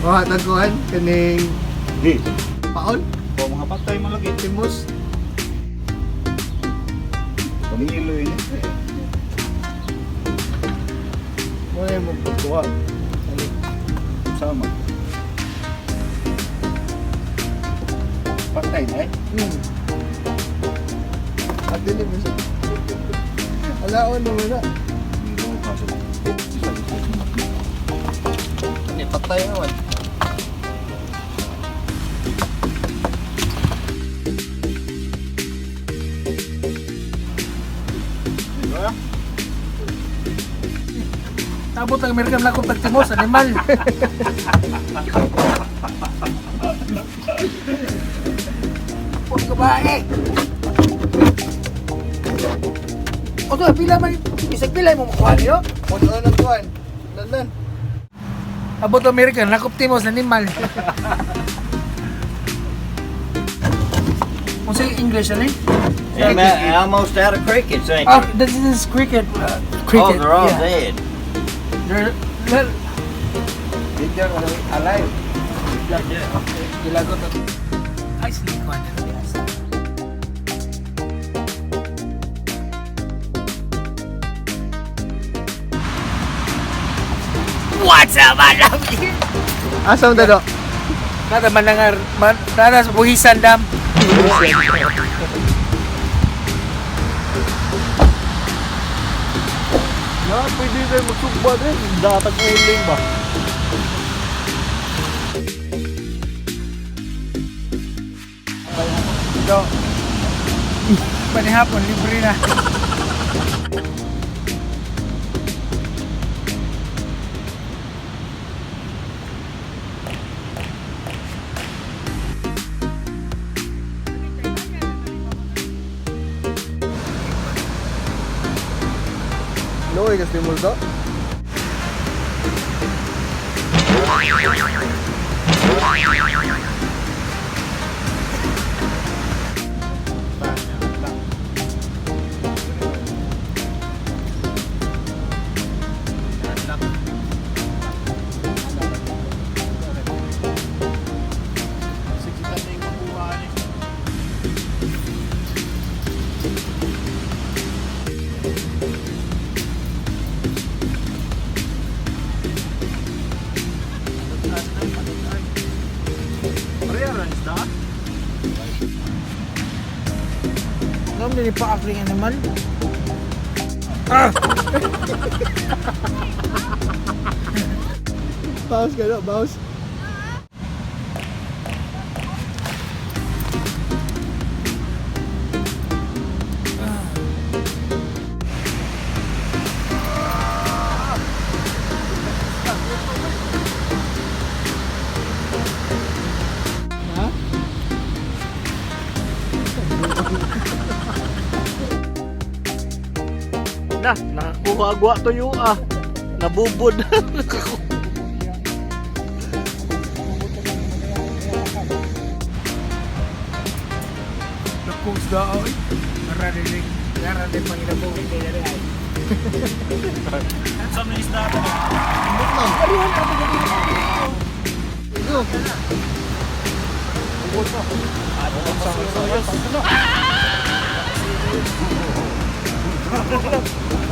Kuha tagkuhan kaning Di. paon, O mga patay mo lagi. timos. Pamilo ini. Mo na mo pagkuha. Sama. Patay na eh. At dili mo siya. Alaon naman na. Milo kaso. Isa isa. Ni patay naman. Diba? Tabot ang American lang kung pagtimos, animal. Huwag ka ba eh? O to, pila man, isag pila mo makuha niyo? Mo na nang kuan. Lanlan. Abot ang American, lakop timos, animal. Kung sa English, ano eh? Yeah, man, almost out of crickets, ain't Ah, you? this is cricket. Cricket, Oh, they're all yeah. dead. They're, well, Did alive. Gilagot na. Ay, silikuan na. What's up, I love you? Asa mo dado? Nada man lang, man, nada sa buhisan dam. Na, pwede kayo magsugba din. Datag uling ba? Do. Panihapon, libre na. Luoy kas timos do. Sige na yung makuha ni. Pareha isda? Alam din pa akling animal. Ah! Bawas ka do, bawas. Ha? Na, nakakuha agwa tuyo ah. Nabubod. Nakong isda oy. Mararinig. Nararin panginabuhi kay dali ay. Sa may isda to. Ito.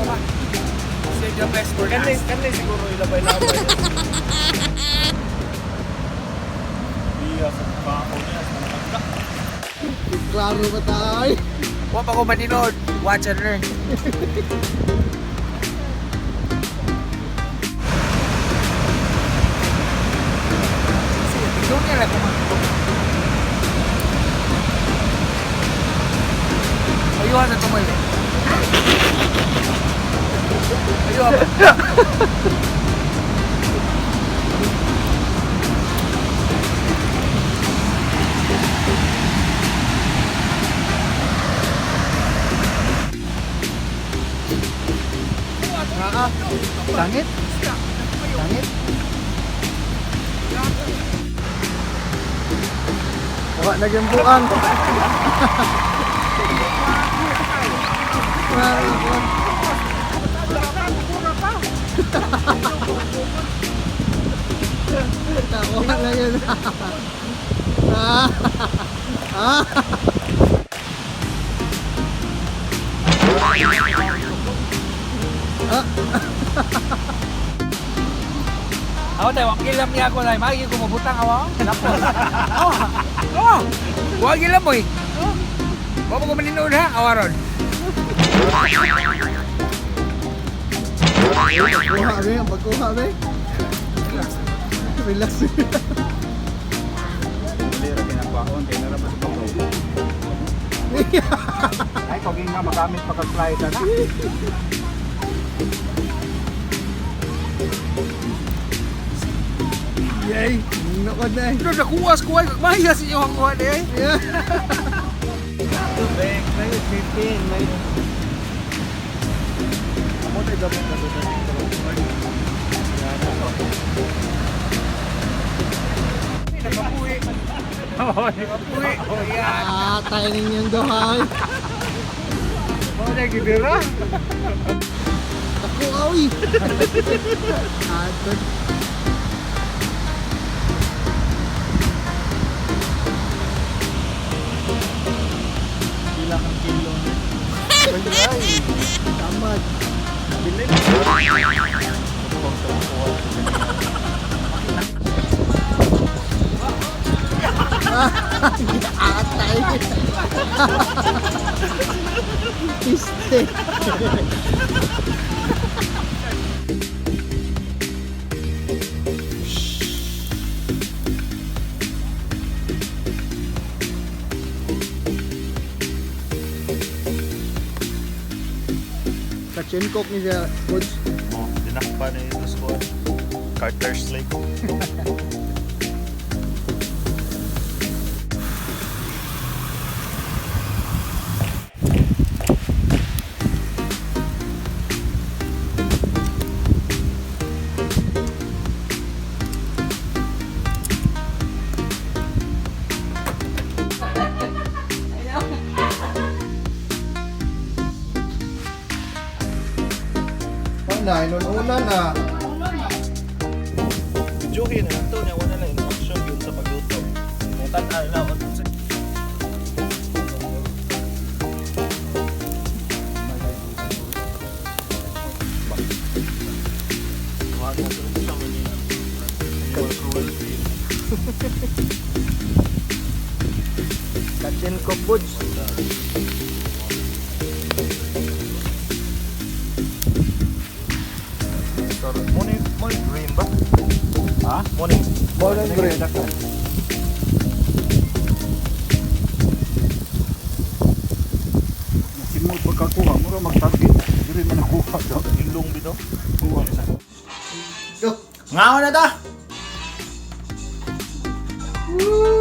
Save the best for Kanay, last. kanay siguro ilabay-labay. Iya, sa pako niya, sa nakagda. Klaro ba tayo? Wa pa ko maninood. Watch and learn. Sige, tignan niya lang kung ano. Ayuhan sa tumoy. Ayuhan ba? Ah, sangit? Sangit? Wa na gyud buang. Ah. Ah. Ako tayo, wakilam niya ako na. Magi ko mabutang awa. Lapos. Oh. Oh. Wag ilam mo eh. Wa mo ko maninood ha, awaron. Pagkuha be, ang pagkuha be. Relax. Ay, kung nga magamit pagka-fly ka na. Yay! Nukod na eh. Pero nakuha sa kuha, mahia sa inyo ang kuha niya eh. Yeah. May 15, may... Ako tayo gamit na doon. Nakapuwi. Nakapuwi. Ayan. Ah, tayo ninyong duhay. Mo na gibira. Ako, awi. Ah, good. Pila kang kilo. Tamad. Bili. Atay. Piste. Kachinkok ni siya, coach. Oh, dinakpa na ito sa kuwan. Carter's Lake. Wala, inununa na. Videohin na ito. Niya, wala na in-action yun sa pagluto. Kung tanaw na ako. Kachinkok, Buds. Morning, morning green ba? Ha? Morning. Morning green. Simod pagkakuha, mura magtagit. Dili man nakuha daw. Ilong bito. Go. Ngaon na ta! Woo!